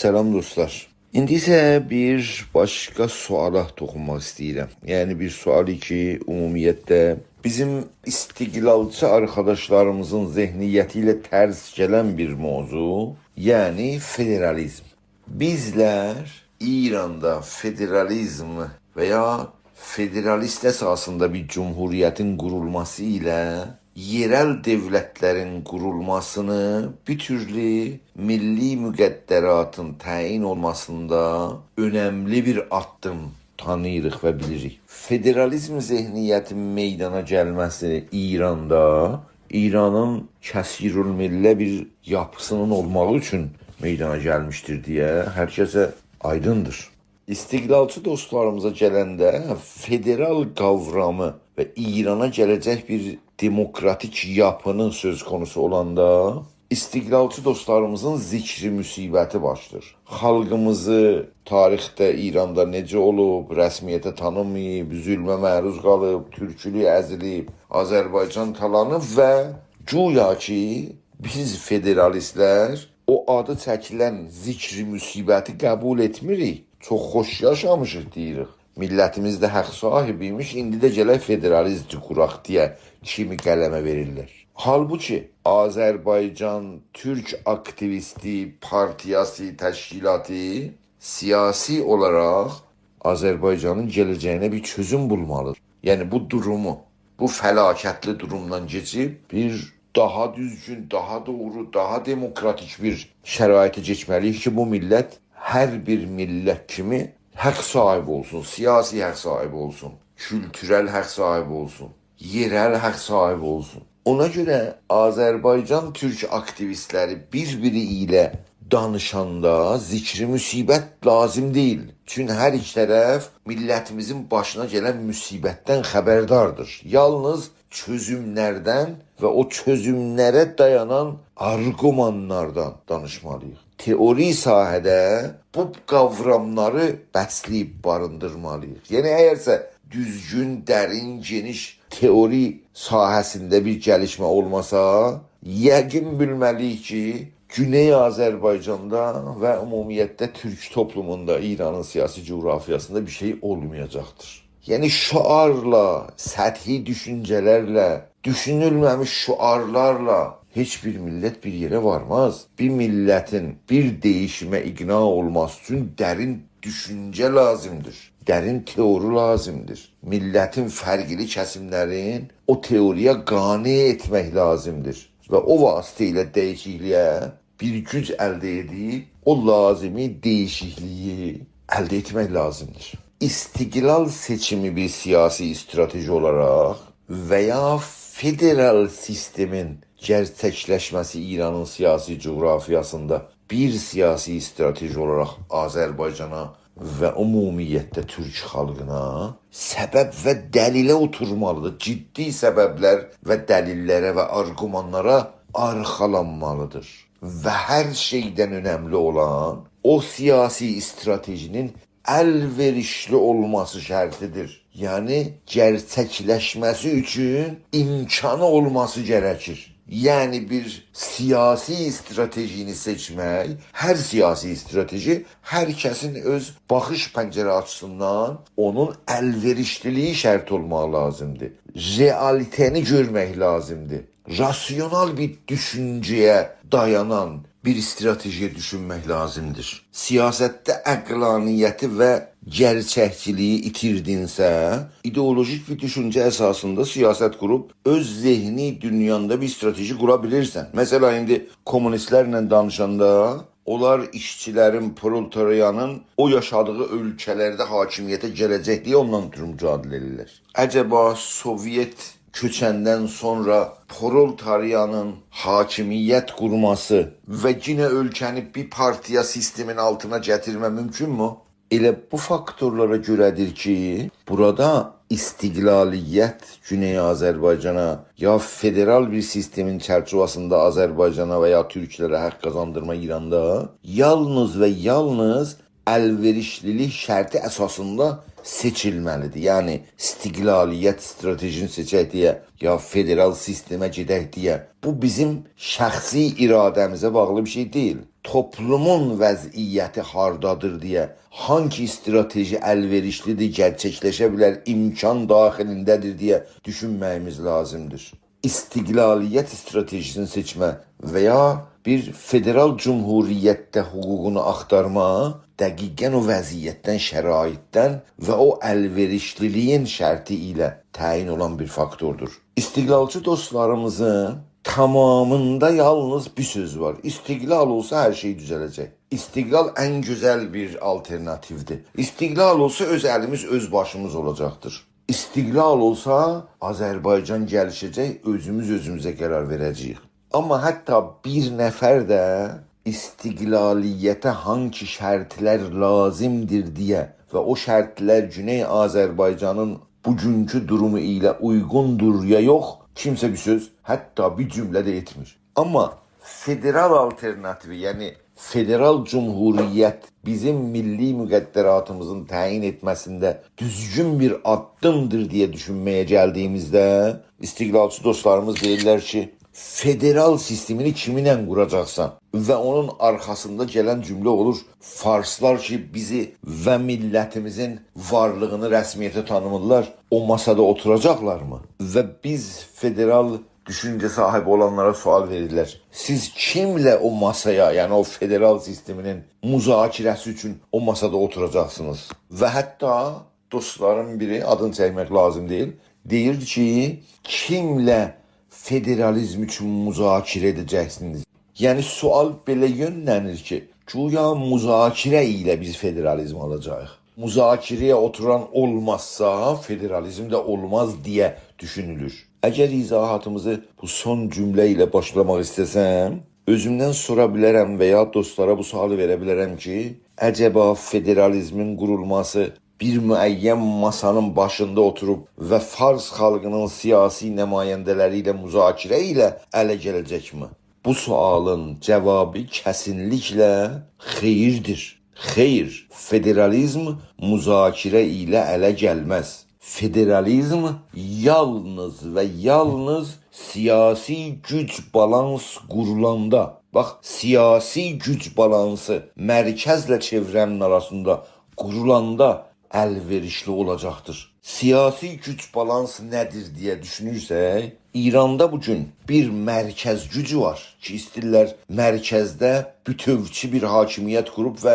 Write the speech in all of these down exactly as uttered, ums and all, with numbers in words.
سلام دوستلار. ایندی ایسه بیر باشقا سؤالا توخونماق ایسته‌ییرم. یعنی بیر سؤالی کی، عمومیتله بیزیم استقلالچی آرخاداشلاریمیزین ذهنیتی ایله ترس گلن بیر موضوع، یعنی فدرالیزم. بیزلر ایراندا فدرالیزم و یا فدرالیست اساسیندا بیر جمهوریتین قورولماسی ایله یئرل دؤولتلرین قورولماسینی بیر تورلو میللی مقدراتین تعیین اولماسیندا اؤنملی بیر آددیم تانیییریق و بیلیریک. فدرالیزم ذهنیتین میدانا گلمه‌سی ایراندا، ایرانین کثیرالمله بیر یاپیسینین اولماغی اوچون میدانا گلمیشدیر دئیه هر کسه آیدیندیر. استقلالچی دوستلاریمیزا گلنده، فدرال قاورامی و ایرانا گله‌جک بیر دموکراتیک یاپینین سؤز قونوسو اولاندا، استقلالچی دوستلاریمیزین ذکر مصیبتی باشلاییر. خالقیمیزی تاریخده ایراندا نئجه اولوب، رسمیته تانینماییب، ظلمه معروض قالیب، تورکچولوک ازیلیب، آذربایجان تالانیب و گویا کی، بیز فدرالیستلر او آدی چکیلن ذکر مصیبتی قبول ائتمیریک. چوخ خوش یاشامیشیق دئییریک. میللتیمیز ده حاق صاحیبی‌یمیش، ایندی ده گلک فدرالیزم قوراق دئیه کیمی قلمه وئریرلر. حالبوکی آذربایجان تورک آکتیویستی، پارتیاسی، تشکیلاتی سیاسی اولاراق آذربایجانین گله‌جه‌یینه بیر چؤزوم بولمالیدیر. یعنی بو دورومو، بو فلاکتلی دورومدان کئچیب بیر داها دوزگون، داها دوغرو، داها دموکراتیک بیر شرایطه کئچمه‌لی‌ییک کی، بو میللت هر بیر میللت کیمی حاق صاحیبی اولسون، سیاسی حاق صاحیبی اولسون، کولتورل حاق صاحیبی اولسون، یئرل حاق صاحیبی اولسون. اونا گؤره آذربایجان تورک آکتیویستلری بیر-بیری ایله دانیشاندا ذکر مصیبت لازیم دئییل. چون هر ایکی طرف میللتیمیزین باشینا گلن مصیبتدن خبرداردیر. یالنیز چؤزوملردن و او چؤزوملره دایانان آرگومانلاردان دانیشمالی‌ییق. تئوری ساحه‌ده بو قاوراملاری بسله‌ییب باریندیرمالی‌ییق. یعنی، اگرسه دوزگون، درین، گئنیش تئوری ساحه‌سینده بیر گلیشمه اولماسا، یقین بیلمه‌لی‌ییک کی، گونئی آذربایجاندا و عمومیتله تورک توپلوموندا، ایرانین سیاسی جغرافیاسیندا بیر شئی اولمایاجاقدیر. یعنی شعارلا، سطحی دوشونجه‌لرله، دوشونولمه‌میش شعارلارلا هئچ بیر میللت بیر یئره وارماز. بیر میللتین بیر دَییشیمه اقناع اولماسی اوچون درین دوشونجه لازیمدیر. درین تئوری لازیمدیر. میللتین فرقلی کسیملرین او تئوری‌یه قانع ائتمک لازیمدیر. و او واسطه ایله دَییشیکلییه بیر گوج الده ائدیب، او لازیمی دَییشیکلییی الده ائتمک لازیمدیر. استقلال سئچیمی بیر سیاسی استراتژی اولاراق و یا فدرال سیستمین گئرچکلشمه‌سی ایرانین سیاسی جغرافیاسیندا بیر سیاسی استراتژی اولاراق آذربایجانا و عمومیتله تورک خالقینا سبب و دلیله اوتورمالیدیر. جدی سببلر و دلیللره و آرگومانلارا آرخالانمالیدیر. و هر شئیدن اؤنملی اولان او سیاسی استراتژی‌نین ال‌وئریشلی اولماسی شرطیدیر. یعنی، گئرچکلشمه‌سی اوچون امکانی اولماسی گرکیر. یعنی، بیر سیاسی استراتژینی سئچمک، هر سیاسی استراتژی، هر کسین اؤز باخیش پنجره آچیسیندان اونون ال‌وئریشلیلییی شرط اولماغی لازیمدیر. رئالیته‌نی گؤرمک لازیمدیر. راسیونال بیر دوشونجه‌یه دایانان بیر استراتژی‌یه دوشونمک لازیمدیر. سیاستده عقلانیتی و گئرچکچیلییی ایتیردینسه، ایدئولوژیک بیر دوشونجه اساسیندا سیاست قوروب اؤز ذهنی دونیاندا بیر استراتژی قورا بیلیرسن. مثلا، ایندی کومونیستلرله دانیشاندا اونلار ایشچیلرین، پرولتاریانین او یاشادیغی اؤلکه‌لرده حاکمیته گله‌جکلییی اوندان اؤترو مجادله ائدیرلر. عجبا سووئت کؤچندن سونرا پرولتاریانین حاکمیت قورماسی و یئنه اؤلکه‌نی بیر پارتیا سیستمین آلتینا گتیرمه مومکونمو؟ ائله بو فاکتورلارا گؤره‌دیر کی، بورادا استقلالیت گونئی آذربایجانا یا فدرال بیر سیستمین چرچیوه‌سینده آذربایجانا و یا تورکلره حاق قازاندیرما ایراندا یالنیز و یالنیز الوئریشلیلیک شرطی اساسیندا سئچیلمه‌لیدیر. یعنی، استقلالیت استراتژی‌نی سئچک دئیه، یا فدرال سیستمه گئدک دئیه. بو بیزیم شخصی اراده‌میزه باغلی بیر شئی دئییل. توپلومون وضعیتی هاردادیر دئیه، هانگی استراتژی الوئریشلیدیر، گئرچکلشه بیلر، امکان داخلینده‌دیر دئیه دوشونمه‌ییمیز لازیمدیر. استقلالیت استراتژی‌سینی سئچمه و یا بیر فدرال جمهوریتده حقوقونو آختارما دقیقاً او وضعیتدن، شرایطدن و او الوئریشلیلیگین شرطی ایله تعیین اولان بیر فاکتوردور. استقلالچی دوستلاریمیزین تمامیندا یالنیز بیر سؤز وار: استقلال اولسا هر شئی دوزه‌له‌جک. استقلال ان گؤزل بیر آلترناتیودیر. استقلال اولسا اؤز الیمیز، اؤز باشیمیز اولاجاقدیر. استقلال اولسا آذربایجان گلیشه‌جک، اؤزوموز اؤزوموزه قرار وئره‌جه‌ییک. آمما حتی بیر نفر ده استقلالیته هانگی شرطلر لازیمدیر دئیه و او شرطلر گونئی آذربایجانین بوگونکو دورومو ایله اویغوندور یا یوخ، کیمسه بیر سؤز، حتی بیر جمله ده ائتمیر. آمما فدرال آلترناتیوی، یعنی فدرال جمهوریت بیزیم میللی مقدراتیمیزین تعیین ائتمه‌سینده دوزگون بیر آددیمدیر دئیه دوشونمه‌یه گلدیییمیزده، استقلالچی دوستلاریمیز دئییرلر کی، فدرال سیستمینی کیمینله قوراجاقسان؟ و اونون آرخاسیندا گلن جمله اولور: فارسلار کی، بیزی و میللتیمیزین وارلیغینی رسمیته تانیمیرلار، او ماسادا اوتوراجاقلارمی؟ و بیز فدرال دوشونجه صاحیبی اولانلارا سؤال وئریرلر: سیز کیمله او ماسایا، یعنی او فدرال سیستمینین مذاکره‌سی اوچون او ماسادا اوتوراجاقسینیز؟ و حتی دوستلارین بیری، آدینی چکمک لازیم دئییل، دئییردی کی، کیمله فدرالیزم اوچون مذاکره ائده‌جکسینیز؟ یعنی سؤال بئله یؤنلنیر کی، گویا مذاکره ایله بیز فدرالیزم آلاجاغیق. مذاکره‌یه اوتوران اولمازسا، فدرالیزم ده اولماز دئیه دوشونولور. اگر ایضاحاتیمیزی بو سون جمله ایله باشلاماق ایسته‌سم، اؤزومدن سورا بیلرم و یا دوستلارا بو سؤالی وئره بیلرم کی، عجبا فدرالیزمین قورولماسی بیر معین ماسانین باشیندا اوتوروب و فارس خالقینین سیاسی نماینده‌لری ایله مذاکره ایله اله گله‌جکمی؟ بو سؤالین جوابی کسینلیکله خئیردیر. خئیر، فدرالیزم مذاکره ایله اله گلمز. فدرالیزم یالنیز و یالنیز سیاسی گوج بالانس قورولاندا، باخ، سیاسی گوج بالانسی مرکزله چئوره‌نین آراسیندا قورولاندا الوئریشلی اولاجاقدیر. سیاسی گوج بالانسی نه‌دیر دئیه دوشونورسک، ایراندا بو گون بیر مرکز گوجو وار کی، ایسته‌ییرلر مرکزده بوتؤوچو بیر حاکمیت قوروب و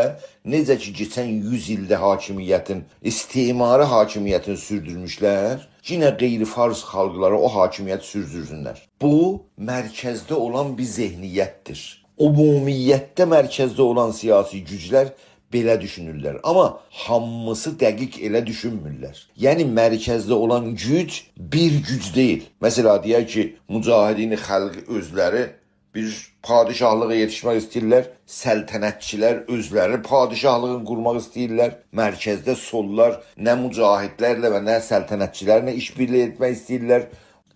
نئجه کی، کئچن یوز ایلده حاکمیتین، استعماری حاکمیتین سوردورموشلر، یئنه غیر فارس خالقلارا او حاکمیتی سوردورسونلر. بو، مرکزده اولان بیر ذهنیتدیر. عمومیتده مرکزده اولان سیاسی گوجلر بئله دوشونورلر. آمما هامیسی دقیق ائله دوشونمورلر. یعنی، مرکزده اولان گوج بیر گوج دئییل. مثلا، دئیک کی، مجاهدین خلق اؤزلری بیر پادشاهلیغا یئتیشمک ایسته‌ییرلر، سلطنتچیلر اؤزلری پادشاهلیغین قورماق ایسته‌ییرلر. مرکزده سوللار نه مجاهدلرله و نه سلطنتچیلرله ایش‌بیرلیگی ائتمک ایسته‌ییرلر.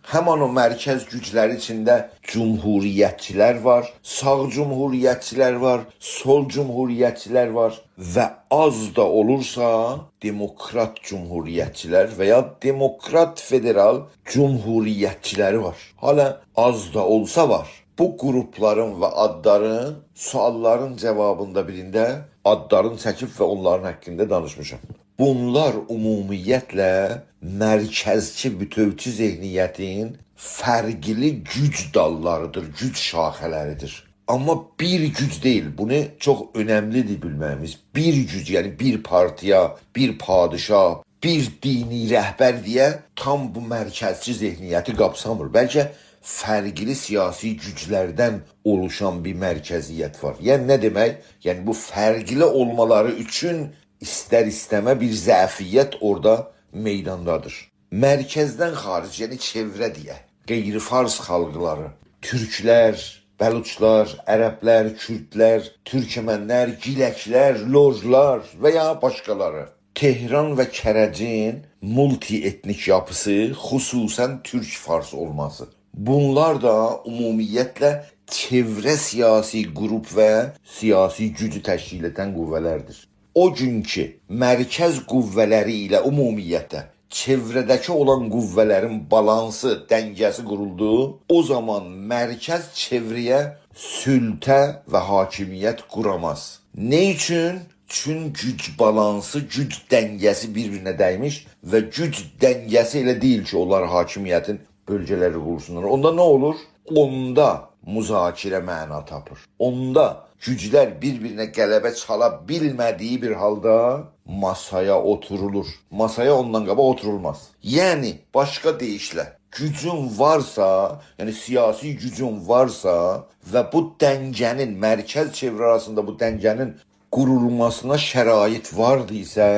همان او مرکز گوجلری ایچینده جمهوریتچیلر وار، ساغ جمهوریتچیلر وار، سول جمهوریتچیلر وار و آز دا اولورسا دموکرات جمهوریتچیلر و یا دموکرات فدرال جمهوریتچیلری وار. حالا آز دا اولسا وار. بو قروپلارین و آدلارین، سؤاللارین جوابیندا بیرینده آدلارینی چکیب و اونلارین حاقیندا دانیشمیشام. بونلار عمومیتله مرکزچی، بوتؤوچو ذهنیتین فرقلی گوج داللاریدیر، گوج شاخه‌لریدیر. آمما بیر گوج دئییل، بونو چوخ اؤنملیدیر بیلمه‌ییمیز. بیر گوج، یعنی بیر پارتیا، بیر پادشاه، بیر دینی رهبر دئیه تام بو مرکزچی ذهنیتی قاپسامیر. بلکه فرقلی سیاسی گوجلردن اولوشان بیر مرکزیت وار. یعنی نه دئمک؟ یعنی بو فرقلی اولمالاری اوچون ایستر-ایسته‌مه بیر ضعفیت اورادا میداندادیر. مرکزدن خارج، یعنی چئوره دئیه، غیر فارس خالقلاری، تورکلر، بلوچلار، عربلر، کوردلر، تورکمنلر، گیلکلر، لورلار و یا باشقالاری. تهران و کرجین مولتی‌اتنیک یاپیسی، خصوصاً تورک-فارس اولماسی. بونلار دا عمومیتله چئوره سیاسی قروپ و سیاسی گوجو تشکیل ائدن قوه‌لردیر. او گون کی، مرکز قوه‌لری ایله عمومیتله چئوره‌ده‌کی اولان قوه‌لرین بالانسی، دنگه‌سی قورولدو، او زامان مرکز چئوره‌یه سلطه و حاکمیت قوراماز. نه اوچون؟ چون گوج بالانسی، گوج دنگه‌سی بیر-بیرینه دیمیش و گوج دنگه‌سی ائله دئییل کی، اونلار حاکمیتین بؤلگه‌لری قورسونلار. اوندا نه اولور؟ اوندا مذاکره معنا تاپیر. اوندا گوجلر بیر-بیرینه غلبه چالا بیلمه‌دیگی بیر حالدا ماسایا اوتورولور. ماسایا اوندان قاباق اوتورولماز. یعنی، باشقا دئییشله، گوجون وارسا، یعنی سیاسی گوجون وارسا و بو دنگه‌نین، مرکز چئوره آراسیندا بو دنگه‌نین قورولماسینا شرایط واردیسا،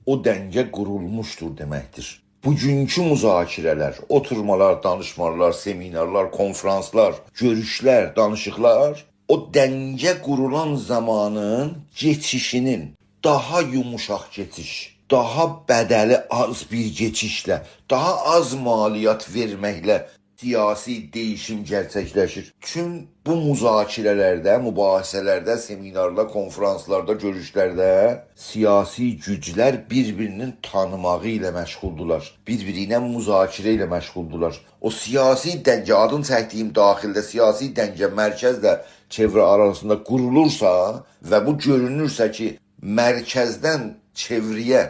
او دنگه قورولموشدور دئمکدیر. بوگونکو مذاکره‌لر، اوتورمالار، دانیشمالار، سمینارلار، کنفرانسلار، گؤروشلر، دانیشیقلار او دنگه قورولان زامانین کئچیشینین داها یوموشاق کئچیش، داها بدلی آز بیر کئچیشله، داها آز مالیات وئرمکله سیاسی دییشیم گئرچکلشیر. چون بو مذاکره‌لرده، مباحثه‌لرده، سمینارلار، کنفرانسلاردا، گؤروشلرده سیاسی گوجلر بیر-بیرینین تانیماغی ایله مشغولدولار. بیر-بیری ایله مذاکره ایله مشغولدولار. او سیاسی دنگه، آدین چکدیگیم داخیلده سیاسی دنگه مرکزله چئوره آراسیندا قورولورسا و بو گؤرونورسه کی، مرکزدن چئوره‌یه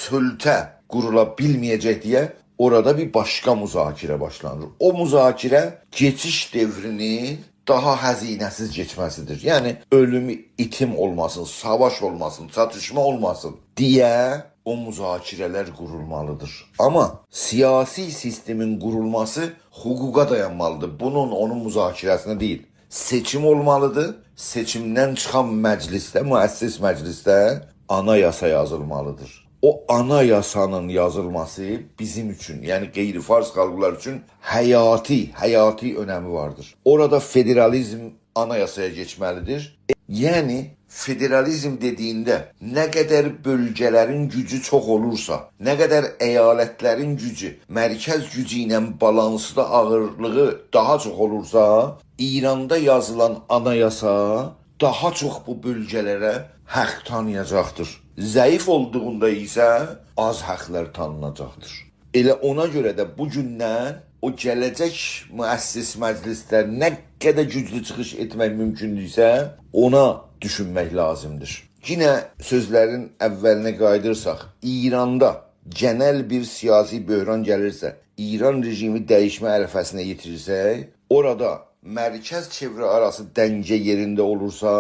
سلطه قورولا بیلمه‌یه‌جک دئیه اورادا بیر باشقا مذاکره باشلانیر. او مذاکره کئچیش دؤورونون داها هزینه‌سیز کئچمه‌سیدیر. یعنی، اؤلوم، ایتیم اولماسین، ساواش اولماسین، چاتیشما اولماسین دئیه او مذاکره‌لر قورولمالیدیر. آمما سیاسی سیستمین قورولماسی حقوقا دایانمالیدیر. بونون، اونون مذاکره‌سینه دئییل. سئچیم اولمالیدیر. سئچیمدن چیخان مجلسده، مؤسس مجلسده آنایاسا یازیلمالیدیر. او آنایاسانین یازیلماسی بیزیم اوچون، یعنی غیر فارس خالقلار اوچون حیاتی، حیاتی اؤنمی واردیر. اورادا فدرالیزم آنایاسایا کئچمه‌لیدیر. یعنی، فدرالیزم دئدیگینده نه قدر بؤلگه‌لرین گوجو چوخ اولورسا، نه قدر ایالتلرین گوجو مرکز گوجو ایله بالانسدا آغیرلیغی داها چوخ اولورسا، ایراندا یازیلان آنایاسا داها چوخ بو بؤلگه‌لره حق تانییاجاقدیر. ضعیف اولدوغوندا ایسه آز حقلر تانیناجاقدیر. ائله اونا گؤره ده بو گوندن او گله‌جک مؤسس مجلسلر نه قدر گوجلو چیخیش ائتمک مومکوندورسه، اونا دوشونمک لازیمدیر. یئنه سؤزلرین اوّلینه قاییدیرساق، ایراندا گئنل بیر سیاسی بحران گلیرسه، ایران رژیمی دییشمه عرفه‌سینه یئتیریرسه، اورادا مرکز چئوره آراسی دنگه یئرینده اولورسا،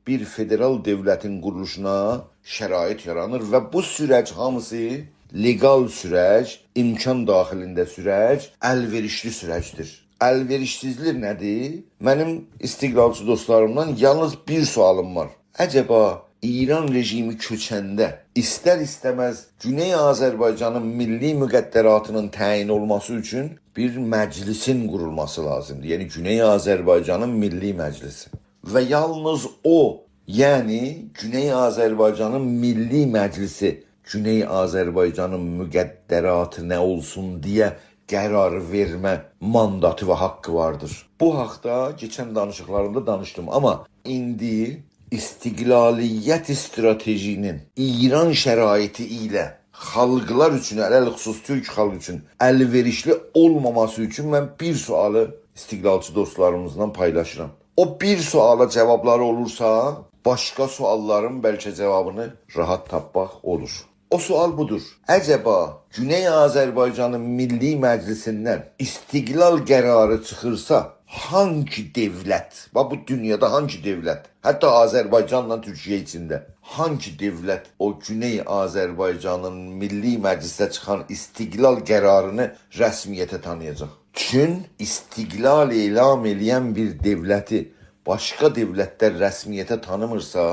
بیر فدرال دؤولتین قورولوشونا شرایط یارانیر و بو سورج هامیسی لگال سورج، امکان داخلینده سورج، الوئریشلی سورجدیر. الوئریشسیزلیک نه‌دیر؟ منیم استقلالچی دوستلاریمدان یالنیز بیر سؤالیم وار. عجبا ایران رژیمی کؤچنده ایستر-ایسته‌مز گونئی آذربایجانین میللی مقدراتینین تعیین اولماسی اوچون بیر مجلسین قورولماسی لازیمدیر. یعنی گونئی آذربایجانین میللی مجلسی. و یالنیز او، یعنی گونئی آذربایجانین میللی مجلسی گونئی آذربایجانین مقدراتی نه اولسون دئیه قرار وئرمه مانداتی و حاققی واردیر. بو حاقدا کئچن دانیشیقلاریمدا دانیشدیم، آمما ایندی استقلالیت استراتژی‌نین ایران شرایطی ایله خالقلار اوچون، علی‌الخصوص تورک خالقی اوچون الوئریشلی اولماماسی اوچون من بیر سؤالی استقلالچی دوستلاریمیزلا پایلاشیرام. او بیر سؤالا جاوابلاری اولورسا، باشقا سؤاللارین بلکه جاوابینی راحت تاپماق اولور. او سؤال بودور. عجبا گونئی آذربایجانین میللی مجلسیندن استقلال قراری چیخیرسا، هانگی دؤولت، باخ، بو دونیادا هانگی دؤولت، حتی آذربایجانلا تورکیه ایچینده، هانگی دؤولت او گونئی آذربایجانین میللی مجلسده چیخان استقلال قرارینی رسمیته تانییاجاق؟ چون استقلال اعلان ائله‌ین بیر دؤولتی باشقا دؤولتلر رسمیته تانیمیرسا،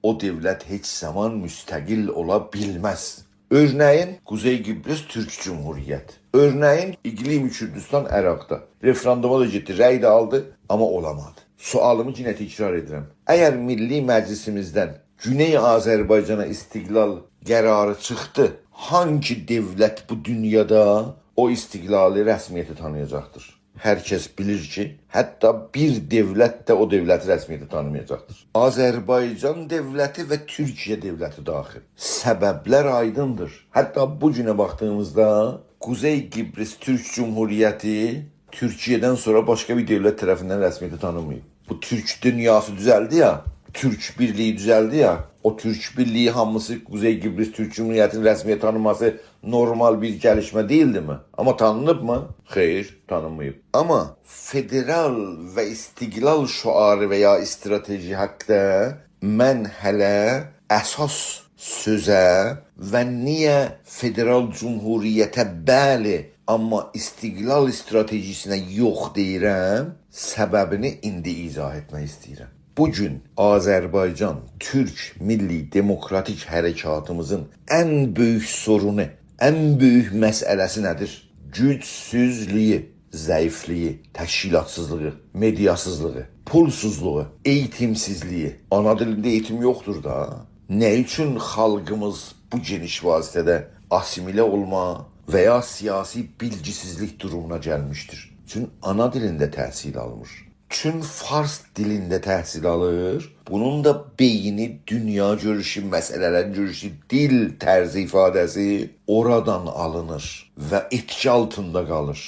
او دؤولت هئچ زامان مستقل اولا بیلمز. اؤرنه‌یین قوزئی قیبریس تورک جمهوریتی. اؤرنه‌یین اقلیم کوردوستان عراقدا. رفراندوما دا گئتدی، رأی ده آلدی، آمما اولامادی. سؤالیمی یئنه تکرار ائدیرم. اگر میللی مجلسیمیزدن گونئی آذربایجانا استقلال قراری چیخدی، هانگی دؤولت بو دونیادا او استقلالی رسمیته تانییاجاقدیر؟ هر کس بیلیر کی، حتی بیر دؤولت ده او دؤولتی رسمیته تانیمایاجاقدیر. آذربایجان دؤولتی و تورکیه دؤولتی داخیل. سببلر آیدیندیر. حتی بو گونه باخدیغیمیزدا قوزئی قیبریس تورک جمهوریتی تورکیه‌دن سونرا باشقا بیر دؤولت طرفیندن رسمیته تانینماییب. بو تورک دونیاسی دوزلدی یا، تورک بیرلیگی دوزلدی یا، او تورک بیرلیگی هامیسی قوزئی قیبریس تورک جمهوریتی‌نین رسمیته تانینماسی نورمال بیر گلیشمه دئییلدیمی؟ آمما تانینیبمی؟ خیر، تانینماییب. آمما فدرال و استقلال شعاری و یا استراتژی حاققیندا من هله اساس سؤزه و نییه فدرال جمهوریته بلی، آمما استقلال استراتژی‌سینه یوخ دئییرم، سببینی ایندی ایضاح ائتمک ایسته‌ییرم. بو گون آذربایجان تورک میللی دموکراتیک حرکاتیمیزین ان بؤیوک سورونو، ان بؤیوک مسئله‌سی نه‌دیر؟ گوجسوزلویو، ضعیفلیگی، تشکیلاتسیزلیغی، مئدیاسیزلیغی، پولسوزلوغو، ائییتیمسیزلیگی. آنا دیلینده ائییتیم یوخدور دا. نه اوچون خالقیمیز بو گئنیش واسطه‌ده آسیمیله اولما و یا سیاسی بیلگیسیزلیک دورومونا گلمیشدیر؟ چون آنا دیلینده تحصیل آلمیر. چون فارس دیلینده تحصیل آلیر، بونون دا بئینی، دونیا گؤروشو، مسئله‌لرین گؤروشو، دیل طرز ایفاده‌سی اورادان آلینیر و ائتکی آلتیندا قالیر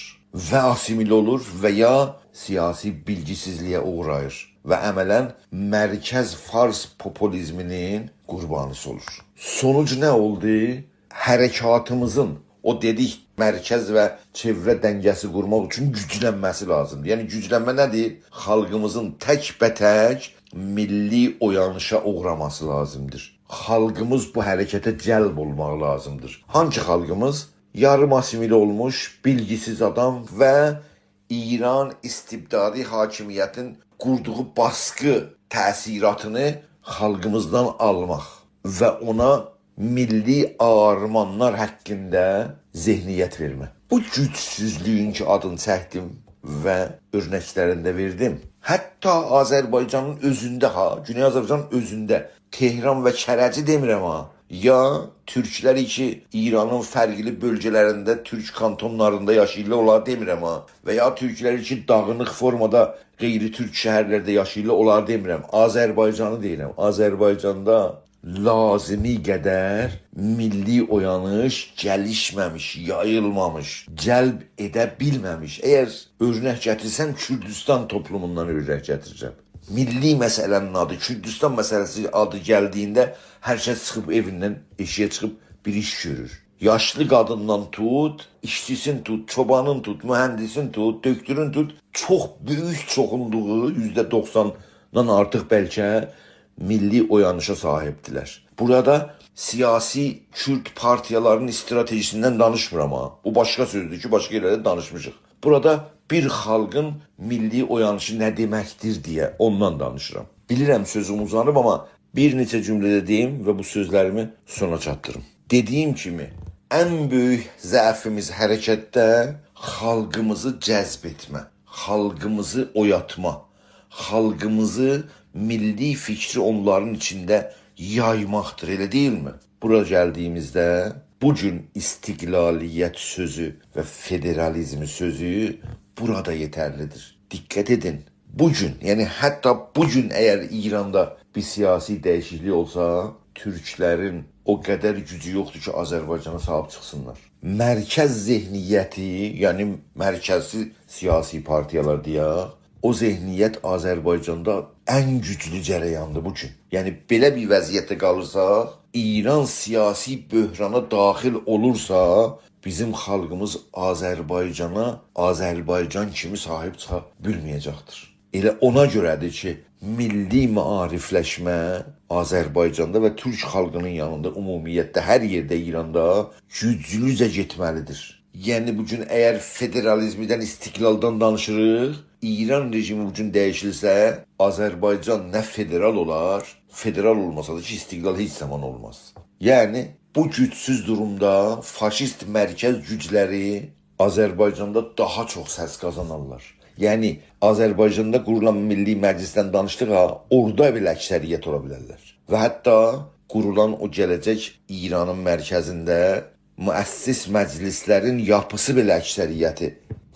و آسیمیله اولور و یا سیاسی بیلگیسیزلیگه اوغراییر و عملاً مرکز فارس پوپولیزمینین قوربانی‌سی اولور. سونوج نه اولدو؟ حرکاتیمیزین، او دئدیک، مرکز و چئوره دنگه‌سی قورماق اوچون گوجلنمه‌سی لازیمدیر. یعنی گوجلنمه نه‌دیر؟ خالقیمیزین تک‌به‌تک میللی اویانیشا اوغراماسی لازیمدیر. خالقیمیز بو حرکته جلب اولماق لازیمدیر. هانسی خالقیمیز؟ یاریم آسیمیله اولموش، بیلگیسیز آدام و ایران استبدادی حاکمیتین قوردوغو باسقی تأثیراتینی خالقیمیزدان آلماق و اونا میللی آرمانلار حاققیندا ذهنیت وئرمه. بو گوجسوزلویون کی آدینی چکدیم و اؤرنکلرینی ده وئردیم. حتی آذربایجانین اؤزونده ها، گونئی آذربایجانین اؤزونده تهران و کرجی دئمیرم ها. یا تورکلر کی ایرانین فرقلی بؤلگه‌لرینده، تورک کانتونلاریندا یاشاییرلار، اونلاری دئمیرم ها. و یا تورکلر کی داغینیق فورمادا غیر تورک شهرلرده یاشاییرلار، اونلاری دئمیرم. آذربایجانی دئییرم. آذربایجاندا لازیمی قدر میللی اویانیش گلیشمه‌میش، یاییلمامیش، جلب ائده بیلمه‌میش. اگر اؤرنک گتیرسم، کوردوستان توپلوموندان اؤرنک گتیره‌جم. میللی مسئله‌نین آدی، کوردوستان مسئله‌سی آدی گلدیگینده هر کس چیخیب ائویندن، ائشیگه چیخیب بیر ایش گؤرور. یاشلی قادیندان توت، ایشچیسین توت، چوبانین توت، مهندسین توت، دؤکتورون توت، چوخ بؤیوک چوخونلوغو، یوزده دوخساندان آرتیق بلکه، میللی اویانیشا صاحیبدیرلر. بورادا سیاسی کورد پارتیالارین استراتژی‌سیندن دانیشمیرام ها. بو باشقا سؤزدور کی، باشقا یئرلرده دانیشمیشیق. بورادا بیر خالقین میللی اویانیشی نه دئمکدیر دئیه اوندان دانیشیرام. بیلیرم، سؤزوم اوزانیب، آمما بیر نئچه جمله ده دئییم و بو سؤزلریمی سونا چاتدیریم. دئدیگیم کیمی، ان بؤیوک ضعفیمیز حرکتده خالقیمیزی جذب ائتمه، خالقیمیزی اویاتما، خالقیمیزی، میللی فیکری اونلارین ایچینده یایماقدیر، ائله دئییلمی؟ بورا گلدیگیمیزده بو گون استقلالیت سؤزو و فدرالیزم سؤزو بورادا یئترلیدیر. دقت ائدین، بو گون، یعنی حتی بو گون اگر ایراندا بیر سیاسی دییشیکلیک اولسا، تورکلرین او قدر گوجو یوخدور کی، آذربایجانا صاحیب چیخسینلار. مرکز ذهنیتی، یعنی مرکزی سیاسی پارتیالار دئیک، او ذهنیت آذربایجاندا ان گوجلو جریاندیر بو گون. یعنی، بئله بیر وضعیتده قالیرساق، ایران سیاسی بحرانا داخیل اولورسا، بیزیم خالقیمیز آذربایجانا آذربایجان کیمی صاحیب چیخا بیلمه‌یه‌جکدیر. ائله اونا گؤره‌دیر کی، میللی معاریفلشمه آذربایجاندا و تورک خالقینین یانیندا، عمومیتله هر یئرده ایراندا گوجلوجه گئتمه‌لیدیر. یعنی، بو گون اگر فدرالیزمدن، استقلالدان دانیشیریق، ایران رژیمی بو گون دییشیلسه، آذربایجان نه فدرال اولار، فدرال اولماسا دا کی، استقلال هئچ زامان اولماز. یعنی، بو گوجسوز دورومدا فاشیست مرکز گوجلری آذربایجاندا داها چوخ سس قازانارلار. یعنی، آذربایجاندا قورولان میللی مجلیسدن دانیشدیق ها، اورادا بئله اکثریت اولا بیلرلر. و حتی قورولان او گله‌جک ایرانین مرکزینده مؤسس مجلیسلرین یاپیسی بئله اکثریتی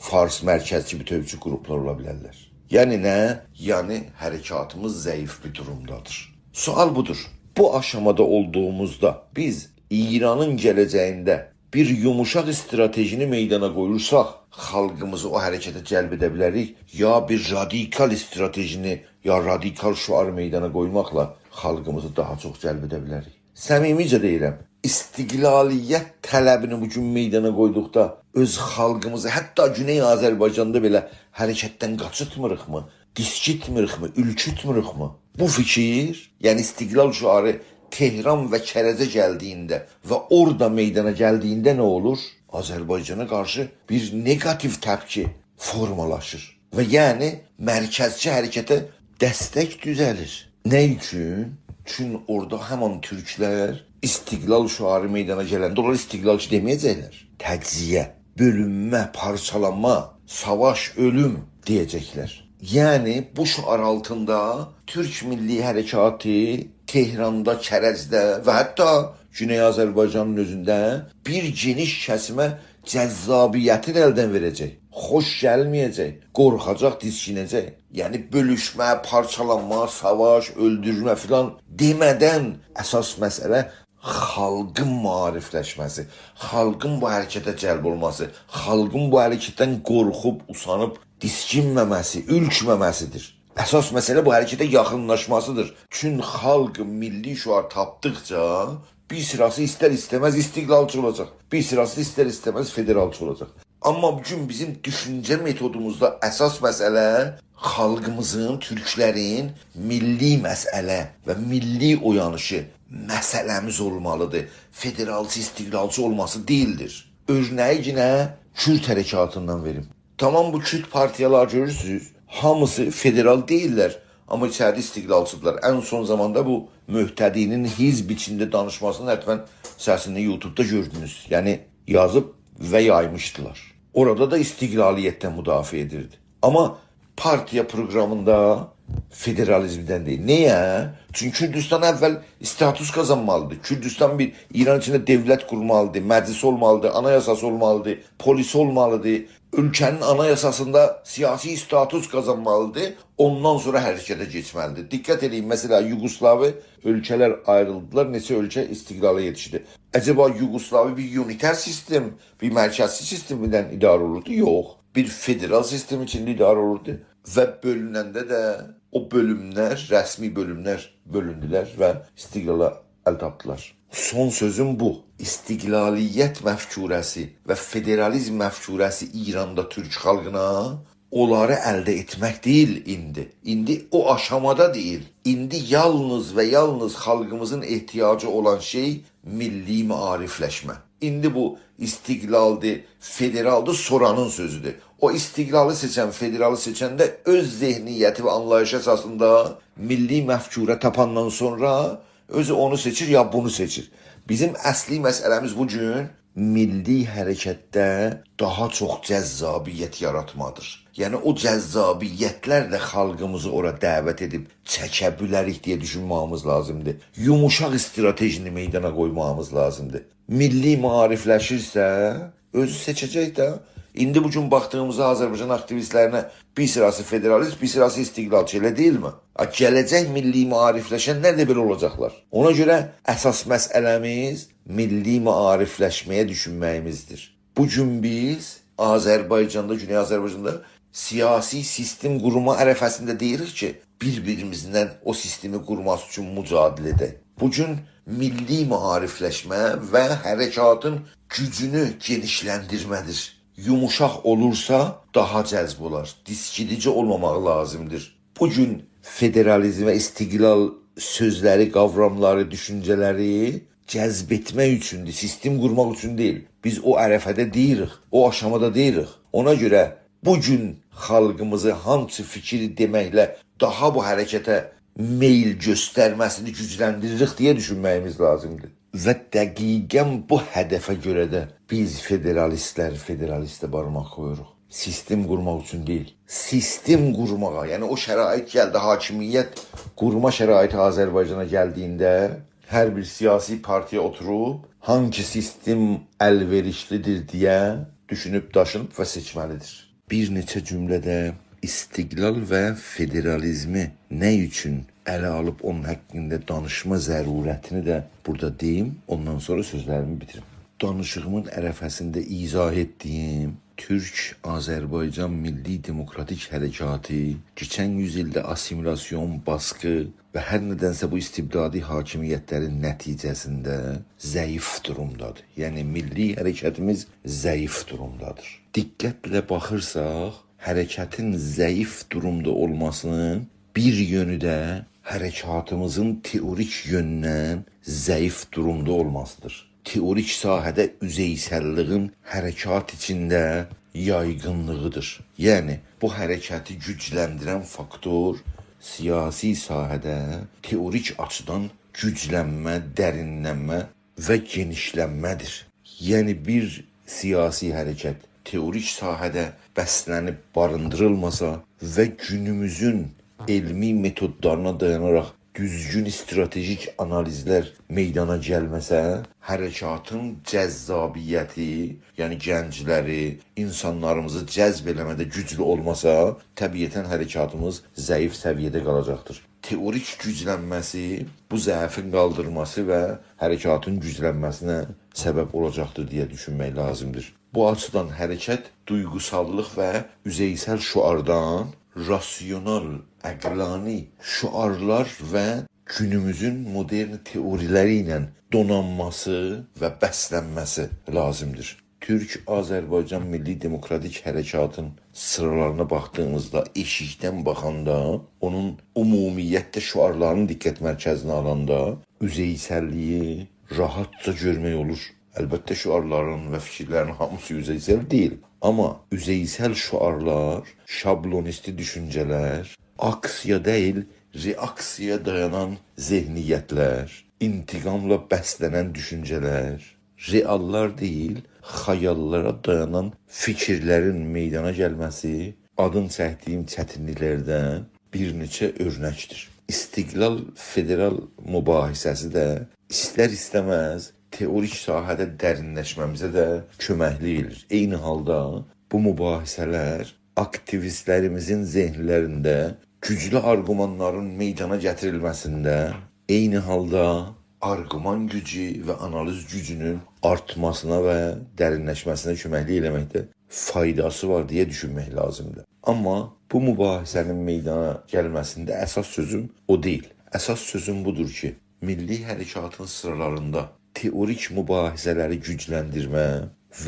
فارس مرکزچی بوتؤوچو گروپلار اولا بیلرلر. یعنی نه؟ یعنی حرکاتیمیز ضعیف بیر دورومدادیر. سؤال بودور. بو آشامادا اولدوغوموزدا بیز ایرانین گله‌جگینده بیر یوموشاق استراتژینی میدانا قویورساق، خالقیمیزی او حرکته جلب ائده بیلریک، یا بیر رادیکال استراتژینی، یا رادیکال شعاری میدانا قویماقلا خالقیمیزی داها چوخ جلب ائده بیلریک. صمیمیجه دئییرم، استقلالیت طلبینی بو گون میدانا قویدوقدا اؤز خالقیمیزی، حتی گونئی آذربایجاندا بئله حرکتدن قاچیتمیریقمی؟ دیسکیتمیریکمی، اورکوتموروکمو؟ بو فیکیر، یعنی استقلال شعاری تهران و کرجه گلدیگینده و اورادا میدانا گلدیگینده نه اولور؟ آذربایجانا قارشی بیر نگاتیو تپکی فورمالاشیر. و یعنی مرکزچی حرکته دستک دوزه‌لیر. نه اوچون؟ چون اورادا همان تورکلر استقلال شعاری میدانا گلنده اونلار استقلالچی دئمه‌یه‌جکلر. تجزیه، بؤلونمه، پارچالانما، ساواش، اؤلوم دئیه‌جکلر. یعنی بو شعار آلتیندا تورک میللی حرکاتی تهراندا، کرجده و حتی گونئی آذربایجانین اؤزونده بیر گئنیش کسیمه جذابیتین الدن وئره‌جک. خوش گلمه‌یه‌جک، قورخاجاق، دیسکینه‌جک. یعنی بؤلوشمه، پارچالانما، ساواش، اؤلدورمه فلان دئمه‌دن اساس مسئله خالقین معاریفلشمه‌سی، خالقین بو حرکته جلب اولماسی، خالقین بو حرکتدن قورخوب، اوسانیب، دیسکینمه‌مه‌سی، اورکمه‌مه‌سیدیر. اساس مسئله بو حرکته یاخینلاشماسیدیر. چون خالق میللی شعار تاپدیقجا بیر سیراسی ایستر-ایسته‌مز استقلالچی اولاجاق، بیر سیراسی ایستر-ایسته‌مز فدرالچی اولاجاق. آمما بو گون بیزیم دوشونجه متودوموزدا اساس مسئله خالقیمیزین، تورکلرین میللی مسئله و میللی اویانیشی مسئله‌میز اولمالیدیر. فدرالچی، استقلالچی اولماسی دئییلدیر. اؤرنه‌یی یئنه کورد حرکاتیندان وئریم. تامام، بو کورد پارتیالاری گؤرورسونوز، هامیسی فدرال دئییللر، آمما ایچریده استقلالچیدیرلار. ان سون زاماندا بو مهتدی‌نین حزب ایچینده دانیشماسینین حتماً سسینی یوتیوبدا گؤردونوز. یعنی یازیب و یایمیشدیلار. اورادا دا استقلالیتدن مدافعه ائدیردی. آمما پارتیا پروقرامیندا فدرالیزمدن دئییل. نییه؟ چونکی کوردوستان اول استاتوس قازانمالیدیر. کوردوستان بیر ایران ایچینده دؤولت قورمالیدیر، مجلس اولمالیدیر، آنایاساسی اولمالیدیر، پلیس اولمالیدیر. اؤلکه‌نین آنایاساسیندا سیاسی استاتوس قازانمالیدیر. اوندان سونرا حرکته کئچمه‌لیدیر. دقت ائله‌یین، مثلا، یوگوسلاوی اؤلکه‌لر آیریلدیلار، نئچه اؤلکه استقلالا یئتیشدی. عجبا یوگوسلاوی بیر اونیتر سیستم، بیر مرکزچی سیستمدن اداره اولوردو؟ یوخ. بیر فدرال سیستم ایچینده اداره اولوردو و بؤلوننده ده او بؤلوملر، رسمی بؤلوملر بؤلوندولر و استقلالا ال تاپدیلار. سون سؤزوم بو. استقلالیت مفکوره‌سی و فدرالیزم مفکوره‌سی ایراندا تورک خالقینا اونلاری الده ائتمک دئییل ایندی. ایندی او آشامادا دئییل. ایندی یالنیز و یالنیز خالقیمیزین احتیاجی اولان شئی میللی معاریفلشمه. ایندی بو استقلالدیر، فدرالدیر، سونرانین سؤزودور. او استقلالی سئچن، فدرالی سئچنده اؤز ذهنیتی و آنلاییشی اساسیندا میللی مفکوره تاپاندان سونرا اؤزو اونو سئچیر، یا بونو سئچیر. بیزیم اصلی مسئله‌میز بو گون میللی حرکتده داها چوخ جذابیت یاراتمادیر. یعنی او جذابیتلرله خالقیمیزی اورا دعوت ائدیب چکه بیلریک دئیه دوشونمه‌ییمیز لازیمدیر. یوموشاق استراتژینی میدانا قویماغیمیز لازیمدیر. میللی معاریفلشیرسه، اؤزو سئچه‌جک ده. ایندی بو گون باخدیغیمیزدا آذربایجان آکتیویستلرینه بیر سیراسی فدرالیست، بیر سیراسی استقلالچی، ائله دئییلمی؟ آ، گله‌جک میللی معاریفلشنلر ده بئله اولاجاقلار. اونا گؤره اساس مسئله‌میز میللی معاریفلشمه‌یه دوشونمه‌ییمیزدیر. بو گون بیز آذربایجاندا، گونئی آذربایجاندا سیاسی سیستم قورما عرفه‌سینده دئییریک کی، بیر-بیریمیزله او سیستمی قورماسی اوچون مجادله ائدک. بو گون میللی معاریفلشمه و حرکاتین گوجونو گئنیشلندیرمه‌دیر. یوموشاق اولورسا، داها جذب اولار. دیسکیدیجی اولماماغی لازیمدیر. بو گون فدرالیزم و استقلال سؤزلری، قاوراملاری، دوشونجه‌لری جذب ائتمک اوچوندور، سیستم قورماق اوچون دئییل. بیز او عرفه‌ده دئییریک، او آشامادا دئییریک. اونا گؤره بو گون خالقیمیزی هانسی فیکری دئمکله داها بو حرکته میل گؤسترمه‌سینی گوجلندیریریک دئیه دوشونمه‌ییمیز لازیمدیر. و دقیقاً بو هدفه گؤره ده بیز فدرالیستلر فدرالیسته بارماق قویوروق. سیستم قورماق اوچون دئییل. سیستم قورماغا، یعنی او شرایط گلدی، حاکمیت قورما شرایطی آذربایجانا گلدیگینده هر بیر سیاسی پارتیا اوتوروب هانگی سیستم الوئریشلیدیر دئیه دوشونوب داشینیب و سئچمه‌لیدیر. بیر نئچه جمله‌ده استقلال و فدرالیزمی نه اوچون اله آلیب اونون حاقیندا دانیشما ضرورتینی ده بورادا دئییم، اوندان سونرا سؤزلریمی بیتیریم. دانیشیغیمین عرفه‌سینده ایضاح ائتدیگیم تورک-آذربایجان میللی دموکراتیک حرکاتی کئچن یوز ایلده آسیمیلاسیون، باسقی و هر ندنسه بو استبدادی حاکمیتلرین نتیجه‌سینده ضعیف دورومدادیر. یعنی میللی حرکتیمیز ضعیف دورومدادیر. دقتله باخیرساق، حرکتین ضعیف دورومدا اولماسینین بیر یؤنو ده حرکاتیمیزین تئوریک یؤندن ضعیف دورومدا اولماسیدیر. تئوریک ساحه‌ده اوزئیسللیگین حرکات ایچینده یایغینلیغیدیر. یعنی، بو حرکتی گوجلندیرن فاکتور سیاسی ساحه‌ده تئوریک آچیدان گوجلنمه، درینلنمه و گئنیشلنمه‌دیر. یعنی، بیر سیاسی حرکت تئوریک ساحه‌ده بسلنیب باریندیریلماسا و گونوموزون علمی متودلارینا دایاناراق دوزگون استراتژیک آنالیزلر میدانا گلمه‌سه، حرکاتین جذابیتی، یعنی گنجلری، اینسانلاریمیزی جذب ائله‌مه‌ده گوجلو اولماسا، طبیعتاً حرکاتیمیز ضعیف سویه‌ده قالاجاقدیر. تئوریک گوجلنمه‌سی بو ضعفین قالدیرماسی و حرکاتین گوجلنمه‌سینه سبب اولاجاقدیر دئیه دوشونمک لازیمدیر. بو آچیدان حرکت دویغوساللیق و اوزئیسل شعاردان راسیونال، عقلانی شعارلار و گونوموزون مدرن تئوریلری ایله دونانماسی و بسلنمه‌سی لازیمدیر. تورک-آذربایجان میللی دموکراتیک حرکاتین سیرالارینا باخدیغیمیزدا، ائشیکدن باخاندا، اونون عمومیتله شعارلارینی دقت مرکزینه آلاندا، اوزئیسللیگی راحتجا گؤرمک اولور. البته، شعارلارین و فیکیرلرین هامیسی اوزئیسل دئییل، آمما اوزئیسل شعارلار، شابلونیستی دوشونجه‌لر، آکسییا دئییل، رئاکسییایا دایانان ذهنیتلر، انتقاملا بسلنن دوشونجه‌لر، رئاللار دئییل، خیاللارا دایانان فیکیرلرین میدانا گلمه‌سی آدین چکدیگیم چتینلیکلردن بیر نئچه اؤرنکدیر. استقلال فدرال مباحثه‌سی ده ایستر-ایسته‌مز تئوریک ساحه‌ده درینلشمه‌میزه ده کؤمکلیک ائدیر. عینی حالدا بو مباحثه‌لر آکتیویستلریمیزین ذهنلرینده گوجلو آرگومانلارین میدانا گتیریلمه‌سینده، عینی حالدا آرگومان گوجو و آنالیز گوجونون آرتماسینا و درینلشمه‌سینه کؤمکلیک ائله‌مکده فایداسی وار دئیه دوشونمک لازیمدیر. آمما بو مباحثه‌نین میدانا گلمه‌سینده اساس سؤزوم او دئییل. اساس سؤزوم بودور کی، میللی حرکاتین سیرالاریندا تئوریک مباحثه‌لری گوجلندیرمه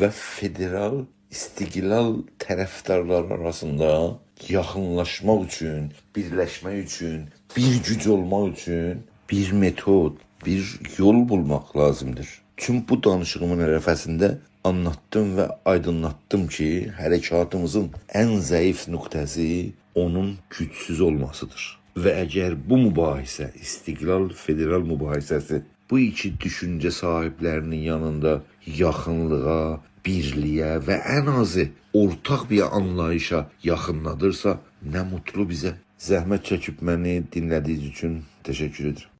و فدرال استقلال طرفدارلاری آراسیندا یاخینلاشماق اوچون، بیرلشمک اوچون، بیر گوج اولماق اوچون بیر متود، بیر یول بولماق لازیمدیر. چون بو دانیشیغیمین عرفه‌سینده آنلاتدیم و آیدینلاتدیم کی، حرکاتیمیزین ان ضعیف نقطه‌سی اونون گوجسوز اولماسیدیر. و اگر بو مباحثه، استقلال فدرال مباحثه‌سی بو ایکی دوشونجه صاحیبلرینین یانیندا یاخینلیغا، بیرلیگه و ان آزی اورتاق بیر آنلاییشا یاخینلادیرسا، نه موتلو بیزه. زحمت چکیب منی دینله‌دیگینیز اوچون تشکر ائدیرم.